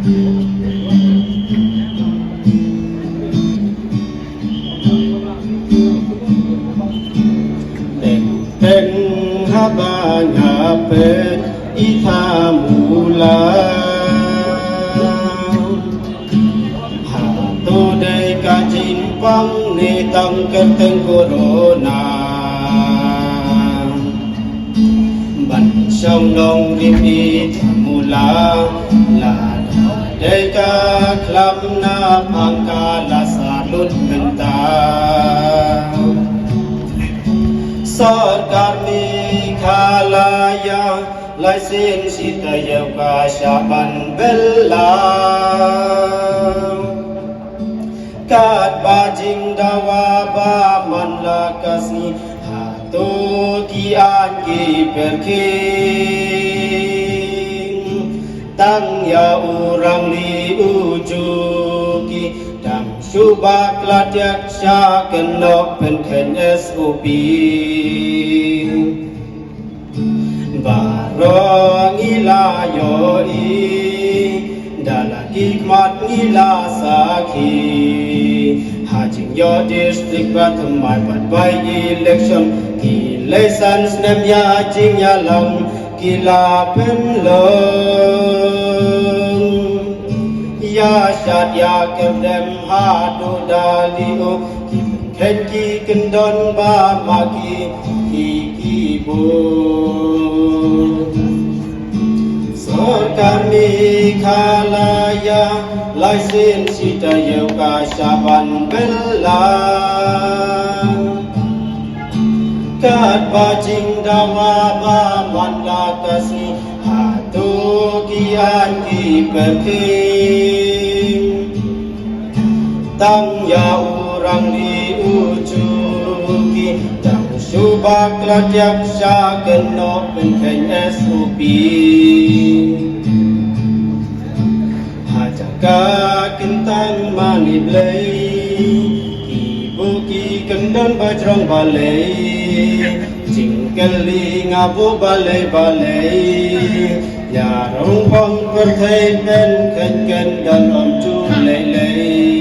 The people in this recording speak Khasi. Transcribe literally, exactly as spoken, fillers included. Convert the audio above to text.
Teng teng haba nga peit i thamula. Hato dei ka jingpang ne tang kyrteng corona. Ban shong nongrim i thamula, lada dei ka khlam na pang ka la salut mynta. Sorkar Meghalaya lai sien shi taïew ka shah ban bylla. Katba jingdawa ba man la ka sngi, hato ki aiñ ki pyrkhing? Tang ïa u Rangli u Juki, dang shu bakla tiak sha kynnoh pynkheiñ S O P. Baroh ngi la ïohi, da la ki khmat ngi la sakhi. Ha jingïoh district ba thymmai bad by election, ki lei san snem ïa jingïalang ki la pynlong. Ïa shad ïa kyrdem haduh da liuh, ki pynkheiñ ki kyndon ba ma ki, ki ki bun. Sorkar Meghalaya lai sien shi taïew ka shah ban bylla. Katba jingdawa ba man la ka sngi, hato ki aiñ ki pyrkhing? Tang ïa u Rangli u Juki, dang shu bakla tiak sha kynnoh pynkheiñ S O P. Ha jaka kyntang mane Blei, ki bun ki kyndon ba jrong balei. Jingkylli nga bun balei balei, ïa rung phong pyrthei pynkheiñ kyndon ym ju lei lei.